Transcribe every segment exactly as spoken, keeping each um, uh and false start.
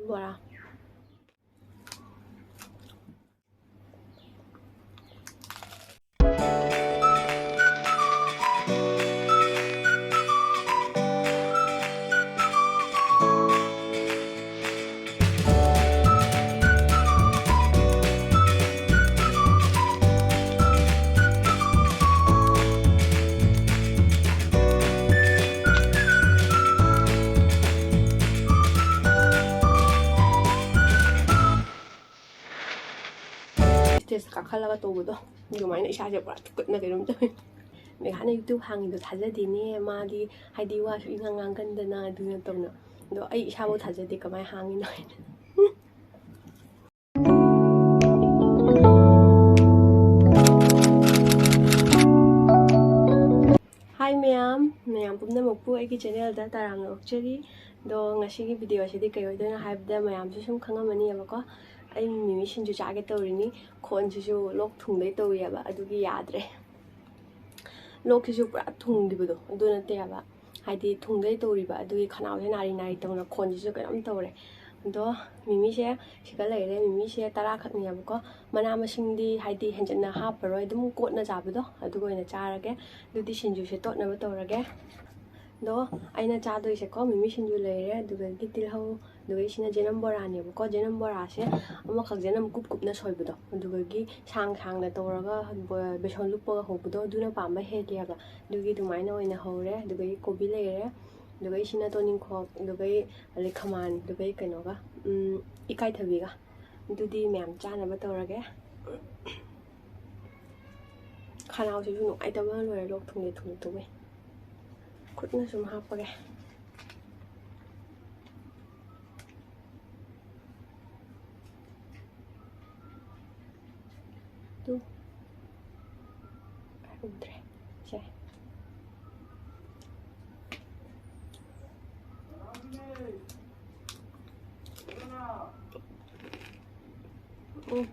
ꯕꯣꯔꯥ꯫ Stage ꯀꯥꯈꯠꯂꯒ ꯇꯧꯕꯗꯣ, ꯑꯗꯨꯃꯥꯏꯅ ꯏꯁꯥꯁꯦ ꯄꯨꯔꯥ ꯊꯨꯛꯀꯠꯅ ꯀꯩꯅꯣꯝ ꯇꯧꯋꯦ꯫ ꯃꯦꯘꯥꯅ YouTube ꯍꯥꯡꯉꯤꯗꯣ ꯊꯥꯖꯗꯦꯅꯦ, ꯃꯥꯗꯤ ꯍꯥꯏꯗꯤ ꯋꯥꯁꯨ ꯏꯉꯥꯡ ꯉꯥꯡꯒꯟꯗꯅ ꯑꯗꯨꯅ ꯇꯧꯅ꯫ ꯑꯗꯣ ꯑꯩ ꯏꯁꯥꯐꯥꯎ ꯊꯥꯖꯗꯦ ꯀꯃꯥꯏꯅ ꯍꯥꯡꯉꯤꯅꯣ ꯍꯥꯏꯅ꯫ ꯍꯥꯏ ꯃꯌꯥꯝ, ꯃꯌꯥꯝ ꯄꯨꯝꯅꯃꯛꯄꯨ ꯑꯩꯒꯤ ꯆꯦꯅꯦꯜꯗ ꯇꯔꯥꯝꯅ ꯑꯣꯛꯆꯔꯤ꯫ ꯑꯗꯣ ꯉꯁꯤꯒꯤ ꯚꯤꯗꯤꯑꯣ ꯑꯁꯤꯗꯤ ꯀꯩ ꯑꯣꯏꯗꯣꯏꯅꯣ ꯍꯥꯏꯕꯗ, ꯃꯌꯥꯝꯁꯨ ꯁꯨꯝ ꯈꯪꯉꯝꯃꯅꯤꯕꯀꯣ, ꯑꯩ ꯃꯤꯃꯤ ꯁꯤꯡꯖꯨ ꯆꯥꯒꯦ ꯇꯧꯔꯤꯅꯤ꯫ ꯈꯣꯟꯁꯤꯁꯨ ꯂꯣꯛ ꯊꯨꯡꯗꯩ ꯇꯧꯔꯤꯑꯕ, ꯑꯗꯨꯒꯤ ꯌꯥꯗ꯭ꯔꯦ꯫ ꯂꯣꯛꯁꯤꯁꯨ ꯄꯨꯔꯥ ꯊꯨꯡꯈꯤꯕꯗꯣ ꯑꯗꯨ ꯅꯠꯇꯦ ꯍꯥꯏꯕ, ꯍꯥꯏꯗꯤ ꯊꯨꯡꯗꯩ ꯇꯧꯔꯤꯕ ꯑꯗꯨꯒꯤ ꯈꯅꯥꯎꯁꯦ ꯅꯥꯔꯤ ꯅꯥꯔꯤ ꯇꯧꯅ ꯈꯣꯟꯁꯤꯁꯨ ꯀꯩꯅꯣꯝ ꯇꯧꯔꯦ꯫ ꯑꯗꯣ ꯃꯤꯃꯤꯁꯦ ꯁꯤꯒ ꯂꯩꯔꯦ꯫ ꯃꯤꯃꯤꯁꯦ ꯇꯔꯥ ꯈꯛꯅꯦꯕꯀꯣ꯫ ꯃꯅꯥ ꯃꯁꯤꯡꯗꯤ ꯍꯥꯏꯗꯤ ꯍꯦꯟꯖꯟꯅ ꯍꯥꯞꯄꯔꯣꯏ, ꯑꯗꯨꯝ ꯀꯣꯠꯅ ꯆꯥꯕꯗꯣ ꯑꯗꯨꯒ ꯑꯣꯏꯅ ꯆꯥꯔꯒꯦ꯫ ꯑꯗꯨꯗꯤ ꯁꯤꯡꯖꯨꯁꯦ ꯇꯣꯠꯅꯕ ꯇꯧꯔꯒꯦ꯫ ꯑꯗꯣ ꯑꯩꯅ ꯆꯥꯗꯣꯏꯁꯦꯀꯣ, ꯃꯤꯃꯤ ꯁꯤꯡꯖꯨ ꯂꯩꯔꯦ, ꯑꯗꯨꯗꯒꯤ ꯇꯤꯜꯍꯧ, ꯑꯗꯨꯒ ꯁꯤꯅ ꯖꯦꯅꯝ ꯕꯣꯔꯥꯅꯦꯕꯀꯣ꯫ ꯖꯦꯅꯝ ꯕꯣꯔꯥꯁꯦ ꯑꯃꯈꯛ ꯖꯦꯅꯝ ꯀꯨꯞ ꯀꯨꯞꯅ ꯁꯣꯏꯕꯗꯣ, ꯑꯗꯨꯗꯒꯤ ꯁꯥꯡ ꯁꯥꯡꯅ ꯇꯧꯔꯒ ꯕ-, ꯕꯦꯁꯣꯟ ꯂꯨꯞꯄꯒ ꯍꯧꯕꯗꯣ, ꯑꯗꯨꯅ ꯄꯥꯝꯕ ꯍꯦꯜꯂꯦꯕ꯫ ꯑꯗꯨꯒꯤ ꯑꯗꯨꯃꯥꯏꯅ ꯑꯣꯏꯅ ꯍꯧꯔꯦ꯫ ꯑꯗꯨꯗꯒꯤ ꯀꯣꯕꯤ ꯂꯩꯔꯦ, ꯑꯗꯨꯗꯒꯤ ꯁꯤꯅ ꯇꯣꯅꯤꯡꯈꯣꯛ, ꯑꯗꯨꯗꯒꯤ ꯂꯩꯈꯃꯥꯟ, ꯑꯗꯨꯗꯒꯤ ꯀꯩꯅꯣꯒ, ꯎꯝ, ꯏꯀꯥꯏꯊꯕꯤꯒ꯫ ꯑꯗꯨꯗꯤ ꯃꯌꯥꯝ ꯆꯥꯅꯕ ꯇꯧꯔꯒꯦ꯫ ꯈꯅꯥꯎꯁꯤꯁꯨ ꯅꯨꯡꯉꯥꯏꯇꯕꯅ ꯂꯣꯏꯔꯦ, ꯂꯣꯛ ꯊꯨꯡꯒꯦ ꯊꯨꯡꯒꯦ ꯇꯧꯋꯦ꯫ ꯈꯨꯠꯅ ꯁꯨꯝ ꯍꯥꯞꯄꯒꯦ꯫ ꯇꯨ꯫ ꯎꯗ꯭ꯔꯦ꯫ ꯁꯦ꯫ ꯎꯝ꯫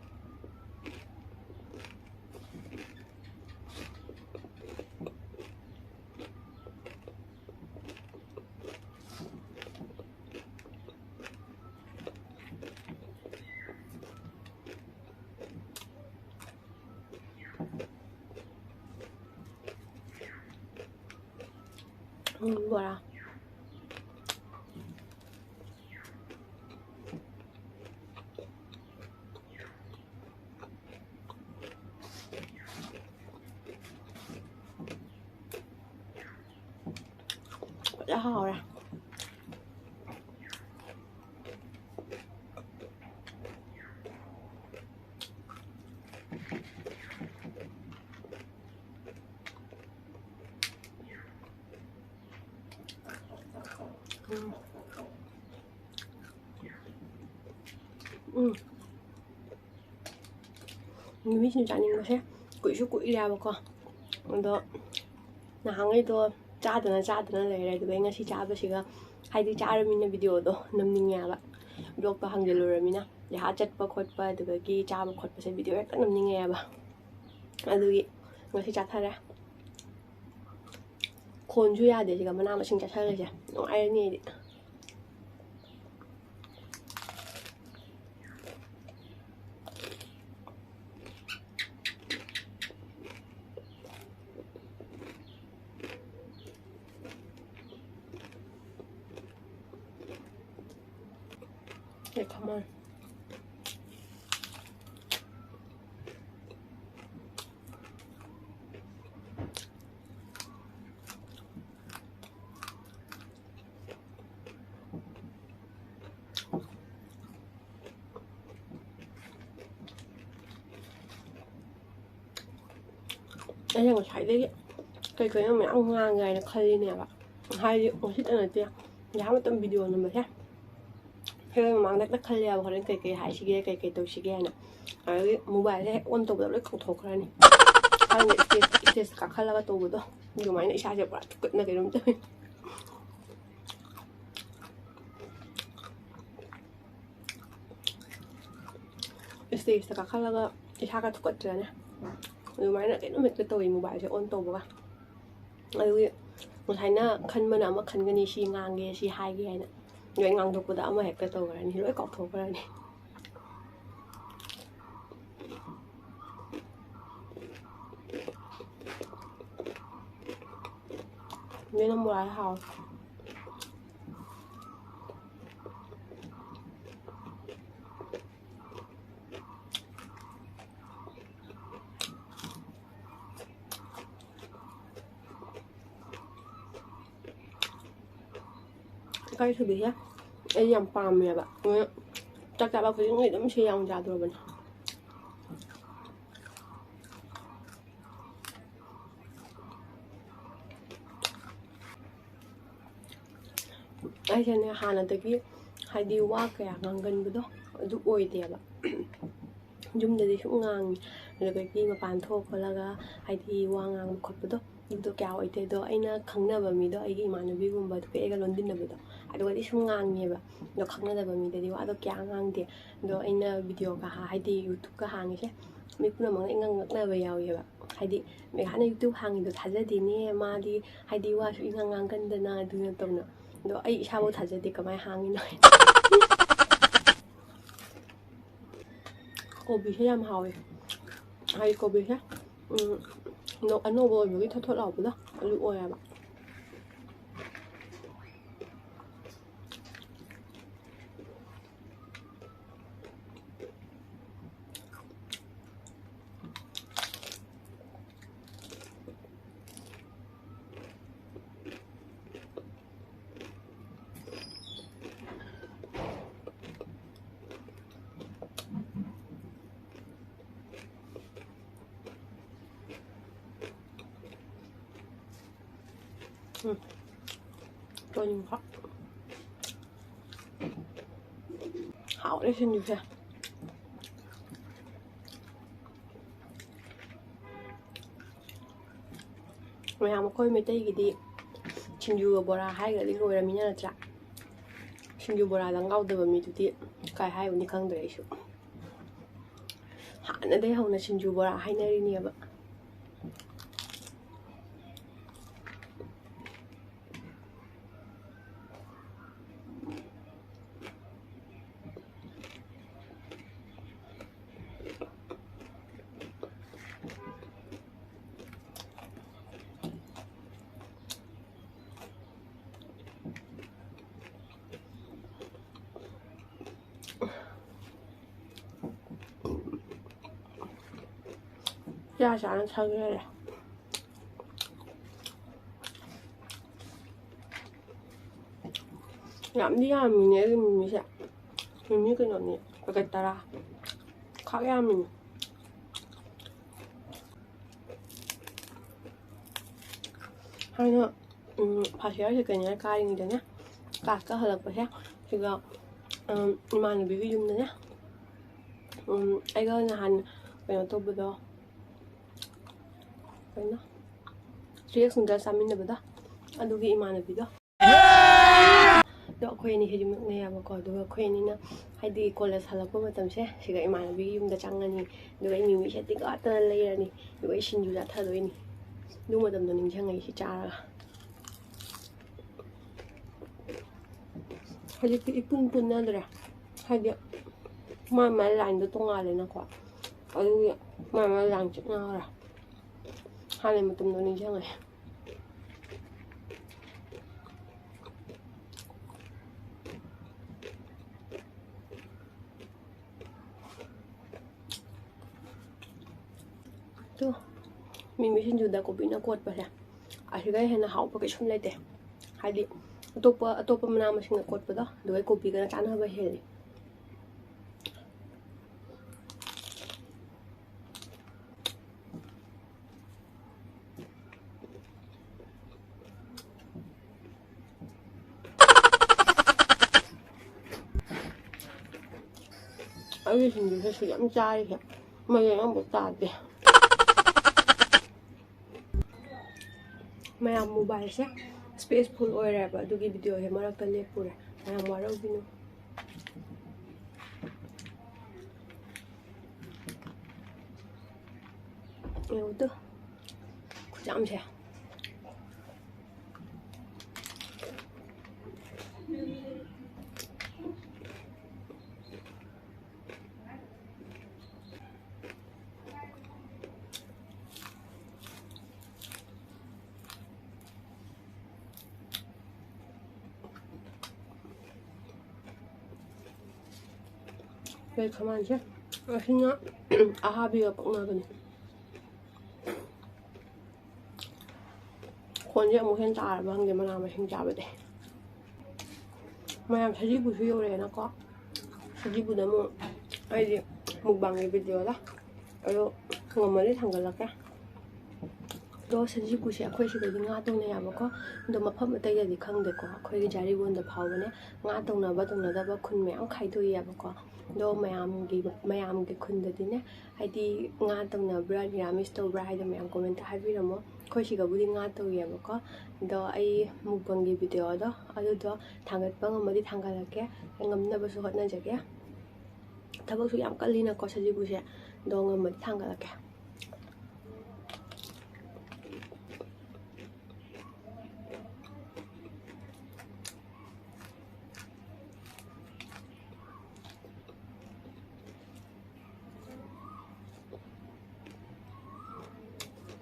ꯎꯝ, ꯕꯣꯔꯥ꯫ ꯐꯖꯅ ꯍꯥꯎꯔꯦ꯫ ꯎꯝ꯫ ꯎꯝ꯫ ꯅꯨꯃꯤꯠꯁꯤꯡ ꯆꯥꯅꯤꯡꯕꯁꯦ ꯀꯨꯏꯁꯨ ꯀꯨꯏꯔꯦꯕꯀꯣ꯫ ꯑꯗꯣ ꯅꯍꯥꯟꯉꯩꯗꯣ ꯆꯥꯗꯅ ꯆꯥꯗꯅ ꯂꯩꯔꯦ꯫ ꯑꯗꯨꯒ ꯑꯩ ꯉꯁꯤ ꯆꯥꯕꯁꯤꯒ, ꯍꯥꯏꯗꯤ ꯆꯥꯔꯃꯤꯅ ꯚꯤꯗꯤꯑꯣꯗꯣ ꯅꯝꯅꯤꯡꯉꯦꯕ꯫ ꯕ꯭ꯂꯣꯛꯇꯣ ꯍꯥꯡꯖꯜꯂꯨꯔꯃꯤꯅ꯫ ꯂꯩꯍꯥ ꯆꯠꯄ ꯈꯣꯠꯄ, ꯑꯗꯨꯗꯒꯤ ꯆꯥꯕ ꯈꯣꯠꯄꯁꯦ ꯚꯤꯗꯤꯑꯣ ꯍꯦꯛꯇ ꯅꯝꯅꯤꯡꯉꯦꯕ꯫ ꯑꯗꯨꯒꯤ ꯉꯁꯤ ꯆꯥꯊꯔꯦ꯫ ꯈꯣꯟꯁꯨ ꯌꯥꯗꯦ ꯁꯤꯒ, ꯃꯅꯥ ꯃꯁꯤꯡ ꯆꯥꯁꯤꯜꯂꯤꯁꯦ꯫ ꯅꯨꯡꯉꯥꯏꯔꯅꯤ ꯑꯩꯗꯤ꯫ Hey, come on. ꯑꯩꯅ ꯉꯁꯥꯏꯗꯒꯤ ꯀꯩ ꯀꯩꯅꯣ ꯃꯌꯥꯝ ꯉꯥꯡꯒꯦ ꯍꯥꯏꯅ ꯈꯜꯂꯤꯅꯦꯕ꯫ ꯍꯥꯏꯗꯤ ꯉꯁꯤꯇ ꯅꯠꯇꯦ, ꯉꯥꯏꯍꯥꯛ ꯃꯇꯝ ꯚꯤꯗꯤꯑꯣ ꯅꯝꯕꯁꯦ ꯍꯦꯜꯂ ꯃꯃꯥꯡꯗ ꯍꯦꯛꯇ ꯈꯜꯂꯦꯕ, ꯍꯣꯔꯦꯟ ꯀꯩ ꯀꯩ ꯍꯥꯏꯁꯤꯒꯦ, ꯀꯩ ꯀꯩ ꯇꯧꯁꯤꯒꯦ ꯍꯥꯏꯅ꯫ ꯑꯗꯒꯤ ꯃꯣꯕꯥꯏꯜꯁꯦ ꯍꯦꯛ ꯑꯣꯟ ꯇꯧꯕꯗ ꯂꯣꯏ ꯀꯥꯎꯊꯣꯛꯈ꯭ꯔꯅꯤ꯫ ꯈꯪꯗꯦ, ꯏꯁꯇꯦꯖ, ꯏꯁꯇꯦꯖ ꯀꯥꯈꯠꯂꯒ ꯇꯧꯕꯗꯣ, ꯑꯗꯨꯃꯥꯏꯅ ꯏꯁꯥꯁꯦ ꯄꯨꯔꯥ ꯇꯨꯀꯠꯅ ꯀꯩꯅꯣꯝ ꯇꯧꯋꯤ꯫ ꯏꯁꯇꯦꯖꯇ ꯀꯥꯈꯠꯂꯒ ꯏꯁꯥꯒ ꯊꯨꯀꯠꯇ꯭ꯔꯅꯦ, ꯑꯗꯨꯃꯥꯏꯅ ꯀꯩꯅꯣꯝ ꯍꯦꯛꯇ ꯇꯧꯋꯤ ꯃꯣꯕꯥꯏꯜꯁꯦ ꯑꯣꯟ ꯇꯧꯕꯒ꯫ ꯑꯗꯨꯒꯤ ꯉꯁꯥꯏꯅ ꯈꯟꯕꯅ ꯑꯃ ꯈꯟꯒꯅꯤ, ꯁꯤ ꯉꯥꯡꯒꯦ, ꯁꯤ ꯍꯥꯏꯒꯦ ꯍꯥꯏꯅ, ꯑꯗꯣ ꯑꯩ ꯉꯥꯡꯊꯣꯛꯄꯗ ꯑꯃ ꯍꯦꯛꯇ ꯇꯧꯈ꯭ꯔꯅꯤ, ꯂꯣꯏ ꯀꯥꯎꯊꯣꯛꯈ꯭ꯔꯅꯤ꯫ ꯅꯣꯏꯅ ꯃꯣꯔꯥ ꯍꯥꯎꯋꯦ꯫ ꯏꯀꯥꯏꯊꯕꯤꯁꯦ ꯑꯩ ꯌꯥꯝ ꯄꯥꯝꯃꯦꯕ꯫ ꯆꯥꯛ ꯆꯥꯕ ꯈꯨꯗꯤꯡꯒꯤ ꯑꯗꯨꯝ ꯁꯤ ꯌꯥꯎꯅ ꯆꯥꯗꯣꯔꯕꯅꯤ꯫ ꯑꯩꯁꯦꯅꯦ ꯍꯥꯟꯅꯗꯒꯤ ꯍꯥꯏꯗꯤ ꯋꯥ ꯀꯌꯥ ꯉꯥꯡꯒꯟꯕꯗꯣ ꯑꯗꯨ ꯑꯣꯏꯗꯦꯕ꯫ ꯌꯨꯝꯗꯗꯤ ꯁꯨꯝ ꯉꯥꯡꯉꯤ, ꯑꯗꯨꯗꯒꯤ ꯃꯄꯥꯟ ꯊꯣꯛꯑ ꯈꯣꯠꯂꯒ ꯍꯥꯏꯗꯤ ꯋꯥ ꯉꯥꯡꯕ ꯈꯣꯠꯄꯗꯣ ꯑꯗꯨꯗꯣ ꯀꯌꯥ ꯑꯣꯏꯗꯦ꯫ ꯑꯗꯣ ꯑꯩꯅ ꯈꯪꯅꯕ ꯃꯤꯗꯣ, ꯑꯩꯒꯤ ꯏꯃꯥꯟꯅꯕꯤꯒꯨꯝꯕ, ꯑꯗꯨꯒ ꯑꯩꯒ ꯂꯣꯟꯗꯤꯟꯅꯕꯗꯣ, ꯑꯗꯨꯒꯗꯤ ꯁꯨꯝ ꯉꯥꯡꯉꯦꯕ꯫ ꯑꯗꯣ ꯈꯪꯅꯗꯕ ꯃꯤꯗꯗꯤ ꯋꯥꯗꯣ ꯀꯌꯥ ꯉꯥꯡꯗꯦ꯫ ꯑꯗꯣ ꯑꯩꯅ ꯚꯤꯗꯤꯑꯣꯒ ꯍꯥ-, ꯍꯥꯏꯗꯤ YouTubeꯀ ꯍꯥꯡꯉꯤꯁꯦ ꯃꯤ ꯄꯨꯝꯅꯃꯛꯅ ꯏꯉꯛ ꯉꯛꯅꯕ ꯌꯥꯎꯋꯦꯕ꯫ ꯍꯥꯏꯗꯤ ꯃꯦꯘꯥꯅ YouTube ꯍꯥꯡꯉꯤꯗꯣ ꯊꯥꯖꯗꯦꯅꯦ, ꯃꯥꯗꯤ ꯍꯥꯏꯗꯤ ꯋꯥꯁꯨ ꯏꯉꯥꯡ ꯉꯥꯡꯒꯟꯗꯅ ꯑꯗꯨꯅ ꯇꯧꯅ꯫ ꯑꯗꯣ ꯑꯩ ꯏꯁꯥꯐꯥꯎ ꯊꯥꯖꯗꯦ ꯀꯃꯥꯏꯅ ꯍꯥꯡꯉꯤꯅꯣ ꯍꯥꯏꯅ꯫ ꯀꯣꯕꯤꯁꯦ ꯌꯥꯝ ꯍꯥꯎꯋꯦ꯫ ꯍꯥꯏꯗꯤ ꯀꯣꯕꯤꯁꯦ, ꯎꯝ, ꯑꯅꯧ-, ꯑꯅꯧꯕ ꯑꯣꯏꯕꯒꯤ ꯊꯣꯠ ꯊꯣꯠ ꯂꯥꯎꯕꯗꯣ ꯑꯗꯨ ꯑꯣꯏꯌꯦꯕ꯫ ꯎꯝ. ꯇꯣꯅꯤꯡꯈꯣꯛ꯫ ꯍꯥꯎꯔꯦ ꯁꯤꯡꯖꯨꯁꯦ꯫ ꯃꯌꯥꯝ ꯑꯩꯈꯣꯏ ꯃꯩꯇꯩꯒꯤꯗꯤ ꯁꯤꯡꯖꯨꯒ ꯕꯣꯔꯥ ꯍꯥꯏꯔꯒꯗꯤ ꯂꯣꯏꯔꯃꯤꯅ ꯅꯠꯇ꯭ꯔꯥ? ꯁꯤꯡꯖꯨ ꯕꯣꯔꯥꯗꯪ ꯉꯥꯎꯗꯕ ꯃꯤꯗꯨꯗꯤ ꯀꯥꯏ ꯍꯥꯏꯔꯨꯅꯤ ꯈꯪꯗ꯭ꯔꯦ ꯑꯩꯁꯨ꯫ ꯍꯥꯟꯅꯗꯒꯤ ꯍꯧꯅ ꯁꯤꯡꯖꯨ ꯕꯣꯔꯥ ꯍꯥꯏꯅꯔꯤꯅꯦꯕ꯫ ꯆꯥ ꯆꯥꯅ ꯊꯛꯈ꯭ꯔꯦ꯫ ꯌꯥꯝꯗꯤ ꯌꯥꯝꯃꯤꯅꯦ ꯑꯩꯒꯤ ꯃꯤꯃꯤꯁꯦ꯫ ꯃꯤꯃꯤ ꯀꯩꯅꯣꯅꯤ, ꯄꯦꯀꯦꯠ ꯇꯔꯥ꯫ ꯈꯥꯛ ꯌꯥꯝꯃꯤꯅꯦ꯫ ꯍꯥꯏꯅ, ꯎꯝ, first year second year ꯀꯥꯔꯤꯉꯩꯗꯅꯦ, ꯀ꯭ꯂꯥꯁꯀ ꯍꯜꯂꯛꯄꯁꯦ ꯁꯤꯗ, ꯎꯝ, ꯏꯃꯥꯟꯅꯕꯤꯒꯤ ꯌꯨꯝꯗꯅꯦ, ꯎꯝ, ꯑꯩꯒ ꯅꯍꯥꯟ ꯀꯩꯅꯣ ꯇꯧꯕꯗꯣ, ꯀꯩꯅꯣ, three X noodles ꯆꯥꯃꯤꯟꯅꯕꯗꯣ, ꯑꯗꯨꯒꯤ ꯏꯃꯥꯟꯅꯕꯤꯗꯣ꯫ ꯑꯗꯣ ꯑꯩꯈꯣꯏ ꯑꯅꯤ ꯍꯧꯖꯤꯛ ꯅꯛꯅꯩꯌꯦꯕꯀꯣ, ꯑꯗꯨꯒ ꯑꯩꯈꯣꯏ ꯑꯅꯤꯅ ꯍꯥꯏꯗꯤ ꯀꯣꯂꯦꯖ ꯍꯜꯂꯛꯄ ꯃꯇꯝꯁꯦ ꯁꯤꯗ ꯏꯃꯥꯟꯅꯕꯤꯒꯤ ꯌꯨꯝꯗ ꯆꯪꯉꯅꯤ, ꯑꯗꯨꯒ ꯑꯩ ꯃꯤꯃꯤꯁꯦ ꯇꯤꯡꯈꯠꯇꯅ ꯂꯩꯔꯅꯤ, ꯑꯗꯨꯒ ꯑꯩ ꯁꯤꯡꯖꯨ ꯆꯥꯊꯗꯣꯏꯅꯤ꯫ ꯑꯗꯨ ꯃꯇꯝꯗꯣ ꯅꯤꯡꯁꯤꯡꯉꯛꯏ ꯁꯤ ꯆꯥꯔꯒ꯫ ꯍꯧꯖꯤꯛꯇꯤ ꯏꯄꯨꯟ ꯄꯨꯟꯅꯗ꯭ꯔꯦ, ꯍꯥꯏꯗꯤ ꯃꯥꯏ ꯃꯥꯏ ꯂꯥꯏꯟꯗꯣ ꯇꯣꯡꯉꯥꯜꯂꯦꯅꯀꯣ, ꯑꯗꯨꯒꯤ ꯃꯥꯏ ꯃꯥꯏ ꯂꯥꯏꯟ ꯆꯠꯅꯈ꯭ꯔꯦ꯫ ꯍꯥꯟꯅꯩ ꯃꯇꯝꯗꯣ ꯅꯤꯡꯁꯤꯡꯉꯛꯑꯦ꯫ ꯇꯨ, ꯃꯤꯃꯤ ꯁꯤꯡꯖꯨꯗ ꯀꯣꯕꯤꯅ ꯀꯣꯠꯄꯁꯦ ꯑꯁꯤꯗ ꯍꯦꯟꯅ ꯍꯥꯎꯕ ꯀꯩꯁꯨꯝ ꯂꯩꯇꯦ꯫ ꯍꯥꯏꯗꯤ ꯑꯇꯣꯞꯄ, ꯑꯇꯣꯞꯄ ꯃꯅꯥ ꯃꯁꯤꯡꯅ ꯀꯣꯠꯄꯗꯣ, ꯑꯗꯨꯒ ꯀꯣꯕꯤꯒꯅ ꯆꯥꯟꯅꯕ ꯍꯦꯜꯂꯤ꯫ ꯑꯩꯒꯤ ꯁꯤꯡꯖꯨꯁꯦ ꯁꯨꯛ ꯌꯥꯝ ꯆꯥꯔꯤꯁꯦ ꯃꯌꯦꯡ ꯑꯃꯐꯥꯎ ꯇꯥꯗꯦ꯫ ꯃꯌꯥꯝ mobileꯁꯦ space full ꯑꯣꯏꯔꯦꯕ, ꯑꯗꯨꯒꯤ videoꯁꯦ ꯃꯔꯛꯇ ꯂꯦꯞꯄꯨꯔꯦ꯫ ꯃꯌꯥꯝ ꯋꯥꯔꯧꯕꯤꯅꯨ꯫ ꯌꯦꯡꯉꯨ ꯇꯨ, ꯈꯨꯌꯥꯝꯁꯦ꯫ ꯀꯩ ꯈꯥꯃꯦꯟꯁꯦ ꯑꯁꯤꯅ ꯑꯍꯥꯕꯤꯒ ꯄꯛꯅꯕꯅꯦ꯫ ꯈꯣꯟꯁꯦ ꯑꯃꯨꯛ ꯍꯦꯟꯅ ꯇꯥꯔꯕ ꯈꯪꯗꯦ, ꯃꯅꯥ ꯃꯁꯤꯡ ꯆꯥꯕꯗꯤ꯫ ꯃꯌꯥꯝ, ꯁꯖꯤꯕꯨꯁꯨ ꯌꯧꯔꯛꯑꯦꯅꯀꯣ꯫ ꯁꯖꯤꯕꯨꯗ ꯑꯃꯨꯛ ꯑꯩꯗꯤ ꯃꯨꯛꯕꯥꯡꯒꯤ ꯚꯤꯗꯤꯑꯣꯗ ꯑꯗꯣ ꯉꯝꯃꯗꯤ ꯊꯥꯡꯒꯠꯂꯛꯀꯦ꯫ ꯑꯗꯣ ꯁꯖꯤꯕꯨꯁꯦ ꯑꯩꯈꯣꯏ ꯁꯤꯗꯗꯤ ꯉꯥ ꯇꯧꯅꯩꯌꯦꯕꯀꯣ꯫ ꯑꯗꯣ ꯃꯐꯝ ꯑꯇꯩꯗꯗꯤ ꯈꯪꯗꯦꯀꯣ꯫ ꯑꯩꯈꯣꯏꯒꯤ ꯖꯥꯔꯤꯒꯣꯟꯗ ꯐꯥꯎꯕꯅꯦ ꯉꯥ ꯇꯧꯅꯕ ꯇꯧꯅꯗꯕ ꯈꯨꯟ ꯃꯌꯥꯝ ꯈꯥꯏꯗꯣꯛꯏꯌꯦꯕꯀꯣ꯫ ꯑꯗꯣ ꯃꯌꯥꯝꯒꯤ, ꯃꯌꯥꯝꯒꯤ ꯈꯨꯟꯗꯗꯤꯅꯦ, ꯍꯥꯏꯗꯤ ꯉꯥ ꯇꯧꯅꯕ꯭ꯔꯥ, ꯅꯤꯔꯥꯃꯤꯁ ꯇꯧꯕ꯭ꯔꯥ ꯍꯥꯏꯗꯣ ꯃꯌꯥꯝ ꯀꯣꯃꯦꯟꯇ ꯍꯥꯏꯕꯤꯔꯝꯃꯣ꯫ ꯑꯩꯈꯣꯏ ꯁꯤꯒꯕꯨꯗꯤ ꯉꯥ ꯇꯧꯏꯌꯦꯕꯀꯣ꯫ ꯑꯗꯣ ꯑꯩ ꯃꯨꯛꯕꯥꯡꯒꯤ ꯚꯤꯗꯤꯑꯣꯗꯣ ꯑꯗꯨꯗꯣ ꯊꯥꯡꯒꯠꯄ ꯉꯝꯃꯗꯤ ꯊꯥꯡꯒꯠꯂꯛꯀꯦ꯫ ꯑꯩ ꯉꯝꯅꯕꯁꯨ ꯍꯣꯠꯅꯖꯒꯦ꯫ ꯊꯕꯛꯁꯨ ꯌꯥꯝ ꯀꯜꯂꯤꯅꯀꯣ ꯁꯖꯤꯕꯨꯁꯦ꯫ ꯑꯗꯣ ꯉꯝꯃꯗꯤ ꯊꯥꯡꯒꯠꯂꯛꯀꯦ꯫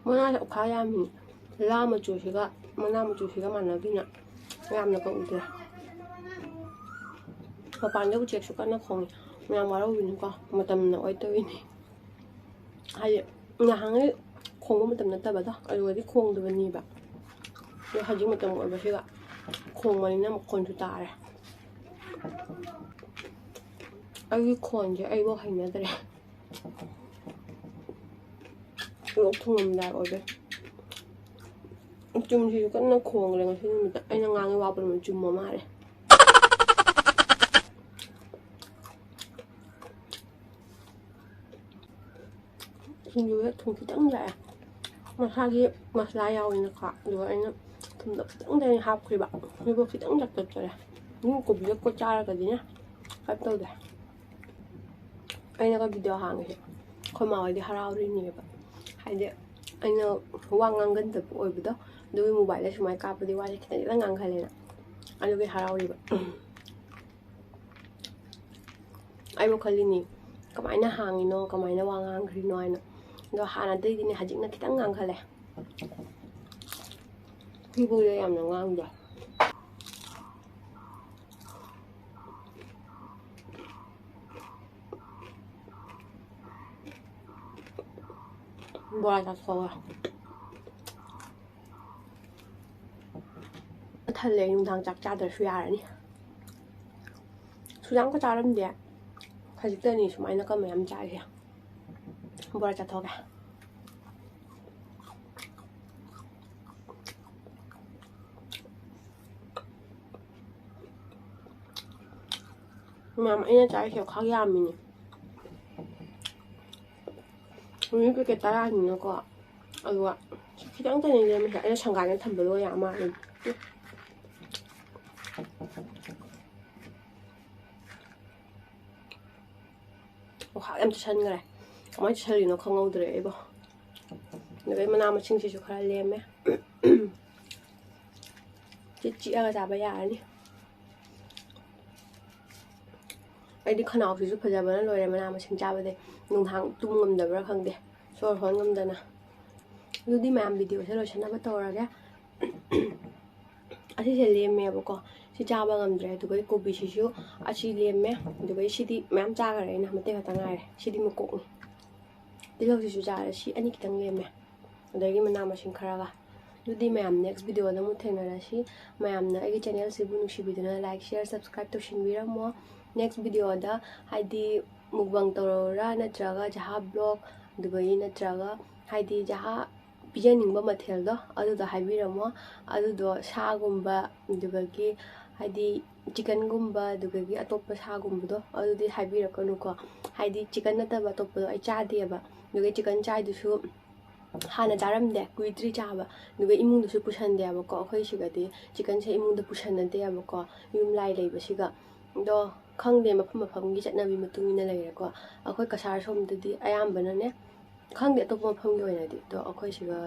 ꯃꯅꯥꯁꯦ ꯑꯣꯈꯥ ꯌꯥꯝꯃꯤ꯫ ꯂꯥ ꯃꯆꯨꯁꯤꯒ, ꯃꯅꯥ ꯃꯆꯨꯁꯤꯒ ꯃꯥꯟꯅꯗꯦꯅ ꯌꯥꯝꯅ ꯀꯛꯎꯗ꯭ꯔꯦ꯫ ꯃꯄꯥꯟꯗ ꯎꯆꯦꯛꯁꯨ ꯀꯟꯅ ꯈꯣꯡꯉꯤ꯫ ꯃꯌꯥꯝ ꯋꯥꯔꯧꯕꯤꯅꯨꯀꯣ, ꯃꯇꯝꯅ ꯑꯣꯏ ꯇꯧꯔꯤꯅꯤ꯫ ꯍꯥꯏꯗꯤ ꯅꯍꯥꯟꯉꯩ ꯈꯣꯡꯕ ꯃꯇꯝ ꯅꯠꯇꯕꯗꯣ, ꯑꯗꯨꯒꯗꯤ ꯈꯣꯡꯗꯕꯅꯦꯕ꯫ ꯑꯗꯣ ꯍꯧꯖꯤꯛ ꯃꯇꯝ ꯑꯣꯏꯕꯁꯤꯒ ꯈꯣꯡꯕꯅꯤꯅ ꯃꯈꯣꯟꯁꯨ ꯇꯥꯔꯦ꯫ ꯑꯩꯒꯤ ꯈꯣꯟꯁꯦ ꯑꯩꯕꯨ ꯍꯩꯅꯗ꯭ꯔꯦ꯫ ꯂꯣꯛ ꯊꯨꯡꯉꯝꯗꯥꯏ ꯑꯣꯏꯔꯦ꯫ ꯆꯨꯝꯁꯤꯁꯨ ꯀꯟꯅ ꯈꯣꯡꯈ꯭ꯔꯦ ꯉꯁꯤ ꯅꯨꯃꯤꯠꯇ꯫ ꯑꯩꯅ ꯉꯥꯡꯉꯤ ꯋꯥ ꯄꯨꯝꯅꯃꯛ ꯆꯨꯝꯕ ꯃꯥꯜꯂꯦ꯫ ꯁꯤꯡꯖꯨꯁꯦ ꯊꯨꯝ ꯈꯤꯇꯪ ꯂꯥꯛꯑꯦ꯫ ꯃꯁꯥꯒꯤ ꯃꯁꯂꯥ ꯌꯥꯎꯋꯦꯅꯀꯣ꯫ ꯑꯗꯨꯒ ꯑꯩꯅ ꯊꯨꯝꯗꯣ ꯈꯤꯇꯪꯗ ꯑꯩꯅ ꯍꯥꯞꯈ꯭ꯔꯤꯕ꯫ ꯁꯤꯕꯨ ꯈꯤꯇꯪ ꯆꯥꯛꯇꯛ ꯇꯧꯔꯦ꯫ ꯃꯤ ꯀꯣꯕꯤꯒ ꯀꯣꯠ ꯆꯥꯔꯒꯗꯤꯅꯦ ꯀꯩꯝ ꯇꯧꯗꯦ꯫ ꯑꯩꯅꯒ ꯚꯤꯗꯤꯑꯣ ꯍꯥꯡꯉꯤꯁꯦ ꯑꯩꯈꯣꯏ ꯃꯥ ꯍꯣꯏꯗꯤ ꯍꯔꯥꯎꯔꯤꯅꯦꯕ꯫ ꯍꯥꯏꯗꯤ ꯑꯩꯅ ꯋꯥ ꯉꯥꯡꯒꯟꯗꯕ ꯑꯣꯏꯕꯗꯣ, ꯑꯗꯨꯒꯤ ꯃꯣꯕꯥꯏꯜꯗ ꯁꯨꯃꯥꯏꯅ ꯀꯥꯞꯄꯗꯤ ꯋꯥꯁꯦ ꯈꯤꯇꯪ ꯈꯤꯇꯪ ꯉꯥꯡꯒꯜꯂꯦꯅ꯫ ꯑꯗꯨꯒꯤ ꯍꯔꯥꯎꯔꯤꯕ꯫ ꯑꯩꯕꯨ ꯈꯜꯂꯤꯅꯤ, ꯀꯃꯥꯏꯅ ꯍꯥꯡꯉꯤꯅꯣ, ꯀꯃꯥꯏꯅ ꯋꯥ ꯉꯥꯡꯈ꯭ꯔꯤꯅꯣ ꯍꯥꯏꯅ꯫ ꯑꯗꯣ ꯍꯥꯟꯅꯗꯩꯗꯤꯅꯦ, ꯍꯧꯖꯤꯛꯅ ꯈꯤꯇꯪ ꯉꯥꯡꯈꯠꯂꯦ꯫ ꯁꯤꯕꯨꯗ ꯌꯥꯝꯅ ꯉꯥꯡꯗꯦ꯫ ꯕꯣꯔꯥ ꯆꯥꯊꯣꯛꯑꯒ꯫ ꯈꯜꯂꯦ, ꯅꯨꯡꯗꯥꯡ ꯆꯥꯛ ꯆꯥꯗ꯭ꯔꯁꯨ ꯌꯥꯔꯅꯤ꯫ ꯁꯨꯖꯥꯝꯒ ꯆꯥꯔꯝꯗꯦ꯫ ꯍꯧꯖꯤꯛꯇꯅꯤ ꯁꯨꯃꯥꯏꯅ ꯀꯝ ꯃꯌꯥꯝ ꯆꯥꯔꯤꯁꯦ꯫ ꯕꯣꯔꯥ ꯆꯥꯊꯣꯛꯑꯒꯦ꯫ ꯃꯌꯥꯝ, ꯑꯩꯅ ꯆꯥꯔꯤꯁꯦ ꯈꯔ ꯌꯥꯝꯃꯤꯅꯦ꯫ ꯃꯤ ꯄꯦꯀꯦꯠ ꯇꯔꯥꯅꯤꯅꯀꯣ꯫ ꯑꯗꯨꯒ ꯈꯤꯇꯪ ꯇꯅꯤ ꯂꯦꯝꯃꯤꯁꯦ꯫ ꯑꯩꯅ ꯁꯪꯒꯥꯏꯅ ꯊꯝꯕꯗꯣ ꯌꯥꯝ ꯃꯥꯜꯂꯦ꯫ ꯑꯣ, ꯌꯥꯝ ꯆꯨꯁꯟꯈ꯭ꯔꯦ꯫ ꯀꯃꯥꯏꯅ ꯆꯨꯁꯜꯂꯤꯅꯣ ꯈꯪꯍꯧꯗ꯭ꯔꯦ ꯑꯩꯕꯣ꯫ ꯑꯗꯨꯒ ꯃꯅꯥ ꯃꯁꯤꯡꯁꯤꯁꯨ ꯈꯔ ꯂꯦꯝꯃꯦ꯫ ꯁꯤ ꯆꯤꯛꯑꯒ ꯆꯥꯕ ꯌꯥꯔꯅꯤ꯫ ꯑꯩꯗꯤ ꯈꯅꯥꯎꯁꯤꯁꯨ ꯐꯖꯕꯅ ꯂꯣꯏꯔꯦ ꯃꯅꯥ ꯃꯁꯤꯡ ꯆꯥꯕꯗꯩ꯫ ꯅꯨꯡꯗꯥꯡ ꯇꯨꯝ ꯉꯝꯗꯕ꯭ꯔꯥ ꯈꯪꯗꯦ, ꯁꯣꯔ ꯍꯣꯟ ꯉꯝꯗꯅ꯫ ꯑꯗꯨꯗꯤ ꯃꯌꯥꯝ ꯚꯤꯗꯤꯑꯣꯁꯦ ꯂꯣꯏꯁꯤꯟꯅꯕ ꯇꯧꯔꯒꯦ꯫ ꯑꯁꯤꯁꯦ ꯂꯦꯝꯃꯦꯕꯀꯣ, ꯁꯤ ꯆꯥꯕ ꯉꯝꯗ꯭ꯔꯦ꯫ ꯑꯗꯨꯒ ꯀꯣꯕꯤꯁꯤꯁꯨ ꯑꯁꯤ ꯂꯦꯝꯃꯦ꯫ ꯑꯗꯨꯒ ꯁꯤꯗꯤ ꯃꯌꯥꯝ ꯆꯥꯈꯔꯦ ꯑꯩꯅ, ꯃꯇꯦꯛ ꯈꯛꯇ ꯉꯥꯏꯔꯦ꯫ ꯁꯤꯗꯤ ꯃꯀꯣꯛꯅꯤ꯫ ꯇꯤꯜꯍꯧꯁꯤꯁꯨ ꯆꯥꯔꯦ, ꯁꯤ ꯑꯅꯤ ꯈꯤꯇꯪ ꯂꯦꯝꯃꯦ꯫ ꯑꯗꯒꯤ ꯃꯅꯥ ꯃꯁꯤꯡ ꯈꯔꯒ꯫ ꯑꯗꯨꯗꯤ ꯃꯌꯥꯝ next ꯚꯤꯗꯤꯑꯣꯗ ꯑꯃꯨꯛ ꯊꯦꯡꯅꯔꯁꯤ꯫ ꯃꯌꯥꯝꯅ ꯑꯩꯒꯤ ꯆꯦꯅꯦꯜꯁꯤꯕꯨ ꯅꯨꯡꯁꯤꯕꯤꯗꯨꯅ like, share, subscribe ꯇꯧꯁꯤꯟꯕꯤꯔꯝꯃꯣ꯫ Next ꯚꯤꯗꯤꯑꯣꯗ ꯍꯥꯏꯗꯤ mukbang ꯇꯧꯔꯧꯔꯥ, ꯅꯠꯇ꯭ꯔꯒ ꯖꯍꯥ vlog, ꯑꯗꯨꯒ ꯅꯠꯇ꯭ꯔꯒ ꯍꯥꯏꯗꯤ ꯖꯍꯥ ꯄꯤꯖꯅꯤꯡꯕ ꯃꯊꯦꯜꯗꯣ ꯑꯗꯨꯗꯣ ꯍꯥꯏꯕꯤꯔꯝꯃꯣ꯫ ꯑꯗꯨꯗꯣ ꯁꯥꯒꯨꯝꯕ, ꯑꯗꯨꯗꯒꯤ ꯍꯥꯏꯗꯤ ꯆꯤꯛꯀꯟꯒꯨꯝꯕ, ꯑꯗꯨꯗꯒꯤ ꯑꯇꯣꯞꯄ ꯁꯥꯒꯨꯝꯕꯗꯣ ꯑꯗꯨꯗꯤ ꯍꯥꯏꯕꯤꯔꯛꯀꯅꯨꯀꯣ꯫ ꯍꯥꯏꯗꯤ ꯆꯤꯛꯀꯟ ꯅꯠꯇꯕ ꯑꯇꯣꯞꯄꯗꯣ ꯑꯩ ꯆꯥꯗꯦꯕ꯫ ꯑꯗꯨꯒ ꯆꯤꯛꯀꯟ ꯆꯥꯏꯗꯨꯁꯨ ꯍꯥꯟꯅ ꯆꯥꯔꯝꯗꯦ, ꯀꯨꯏꯗ꯭ꯔꯤ ꯆꯥꯕ꯫ ꯑꯗꯨꯒ ꯏꯃꯨꯡꯗꯁꯨ ꯄꯨꯁꯟꯗꯦꯕꯀꯣ꯫ ꯑꯩꯈꯣꯏ ꯁꯤꯒꯗꯤ ꯆꯤꯛꯀꯟꯁꯦ ꯏꯃꯨꯡꯗ ꯄꯨꯁꯟꯅꯗꯦꯕꯀꯣ, ꯌꯨꯝ ꯂꯥꯏ ꯂꯩꯕꯁꯤꯒ꯫ ꯑꯗꯣ ꯈꯪꯗꯦ, ꯃꯐꯝ ꯃꯐꯝꯒꯤ ꯆꯠꯅꯕꯤ ꯃꯇꯨꯡ ꯏꯟꯅ ꯂꯩꯔꯦꯀꯣ꯫ ꯑꯩꯈꯣꯏ ꯀꯁꯥꯔ ꯁꯣꯝꯗꯗꯤ ꯑꯌꯥꯝꯕꯅꯅꯦ, ꯈꯪꯗꯦ ꯑꯇꯣꯞꯄ ꯃꯐꯝꯒꯤ ꯑꯣꯏꯅꯗꯤ, ꯑꯗꯣ ꯑꯩꯈꯣꯏ ꯁꯤꯒ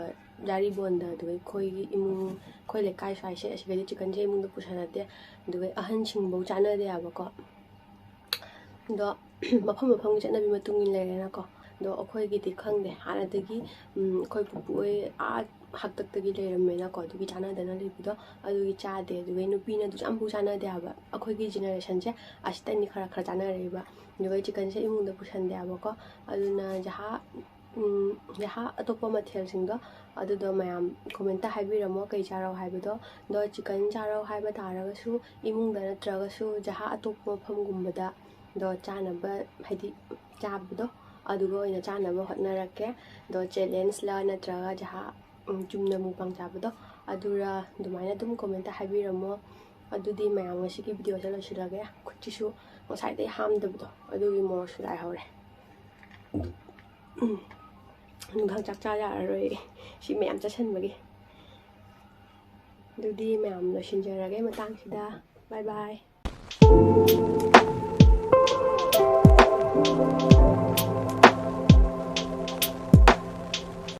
ꯌꯥꯔꯤꯕꯣꯟꯗ, ꯑꯗꯨꯒ ꯑꯩꯈꯣꯏꯒꯤ ꯏꯃꯨꯡ, ꯑꯩꯈꯣꯏ ꯂꯩꯀꯥꯏ ꯁ꯭ꯋꯥꯏꯁꯦ, ꯑꯁꯤꯒꯗꯤ ꯆꯤꯛꯀꯟꯁꯦ ꯏꯃꯨꯡꯗ ꯄꯨꯁꯟꯅꯗꯦ꯫ ꯑꯗꯨꯒ ꯑꯍꯟꯁꯤꯡꯐꯧ ꯆꯥꯅꯗꯦ ꯍꯥꯏꯕꯀꯣ꯫ ꯑꯗꯣ ꯃꯐꯝ ꯃꯐꯝꯒꯤ ꯆꯠꯅꯕꯤ ꯃꯇꯨꯡ ꯏꯟꯅ ꯂꯩꯔꯦꯅꯀꯣ꯫ ꯑꯗꯣ ꯑꯩꯈꯣꯏꯒꯤꯗꯤ ꯈꯪꯗꯦ, ꯍꯥꯟꯅꯗꯒꯤ ꯎꯝ, ꯑꯩꯈꯣꯏ ꯄꯨꯄꯨ ꯍꯣꯏ ꯑꯥ ꯍꯥꯛꯇꯛꯇꯒꯤ ꯂꯩꯔꯝꯃꯦꯅꯀꯣ, ꯑꯗꯨꯒꯤ ꯆꯥꯟꯅꯗꯅ ꯂꯩꯕꯗꯣ ꯑꯗꯨꯒꯤ ꯆꯥꯗꯦ꯫ ꯑꯗꯨꯒ ꯅꯨꯄꯤꯅ ꯑꯗꯨꯁꯨ ꯑꯝꯐꯥꯎ ꯆꯥꯟꯅꯗꯦ ꯍꯥꯏꯕ꯫ ꯑꯩꯈꯣꯏꯒꯤ ꯖꯦꯅꯦꯔꯦꯁꯟꯁꯦ ꯑꯁꯤꯇꯅꯤ ꯈꯔ ꯈꯔ ꯆꯥꯟꯅꯔꯛꯏꯕ꯫ ꯑꯗꯨꯒ ꯆꯤꯛꯀꯟꯁꯦ ꯏꯃꯨꯡꯗ ꯄꯨꯁꯟꯗꯦ ꯍꯥꯏꯕꯀꯣ꯫ ꯑꯗꯨꯅ ꯖꯍꯥ ꯎꯝ, ꯖꯍꯥ ꯑꯇꯣꯞꯄ ꯃꯊꯦꯜꯁꯤꯡꯗꯣ ꯑꯗꯨꯗꯣ ꯃꯌꯥꯝ ꯀꯣꯃꯦꯟꯇ ꯍꯥꯏꯕꯤꯔꯝꯃꯣ, ꯀꯩ ꯆꯥꯔꯛꯑꯣ ꯍꯥꯏꯕꯗꯣ꯫ ꯑꯗꯣ ꯆꯤꯀꯟ ꯆꯥꯔꯛꯑꯣ ꯍꯥꯏꯕ ꯇꯥꯔꯒꯁꯨ ꯏꯃꯨꯡꯗ ꯅꯠꯇ꯭ꯔꯒꯁꯨ ꯖꯍꯥ ꯑꯇꯣꯞꯄ ꯃꯐꯝꯒꯨꯝꯕꯗ ꯑꯗꯣ ꯆꯥꯅꯕ, ꯍꯥꯏꯗꯤ ꯆꯥꯕꯗꯣ ꯑꯗꯨꯒ ꯑꯣꯏꯅ ꯆꯥꯅꯕ ꯍꯣꯠꯅꯔꯛꯀꯦ꯫ ꯑꯗꯣ ꯆꯦꯂꯦꯟꯖꯂ ꯅꯠꯇ꯭ꯔꯒ ꯖꯍꯥ, ꯎꯝ, ꯆꯨꯝꯅ ꯃꯨꯛꯕꯥꯡ ꯆꯥꯕꯗꯣ ꯑꯗꯨꯔ ꯑꯗꯨꯃꯥꯏꯅ ꯑꯗꯨꯝ ꯀꯣꯃꯦꯟꯇ ꯍꯥꯏꯕꯤꯔꯝꯃꯣ꯫ ꯑꯗꯨꯗꯤ ꯃꯌꯥꯝ ꯉꯁꯤꯒꯤ ꯚꯤꯗꯤꯑꯣꯁꯦ ꯂꯣꯏꯁꯤꯜꯂꯒꯦ꯫ ꯈꯨꯠꯁꯤꯁꯨ ꯉꯁꯥꯏꯗꯩ ꯍꯥꯝꯗꯕꯗꯣ ꯑꯗꯨꯒꯤ ꯃꯣꯔꯣꯛꯁꯨ ꯂꯥꯏꯍꯧꯔꯦ꯫ ꯎꯝ, ꯅꯨꯡꯗꯥꯡ ꯆꯥꯛ ꯆꯥ ꯌꯥꯔꯔꯣꯏ ꯁꯤ ꯃꯌꯥꯝ ꯆꯥꯁꯟꯕꯒꯤ꯫ ꯑꯗꯨꯗꯤ ꯃꯌꯥꯝ ꯂꯣꯏꯁꯤꯟꯖꯔꯒꯦ ꯃꯇꯥꯡꯁꯤꯗ꯫ ꯕꯥꯏ ꯕꯥꯏ꯫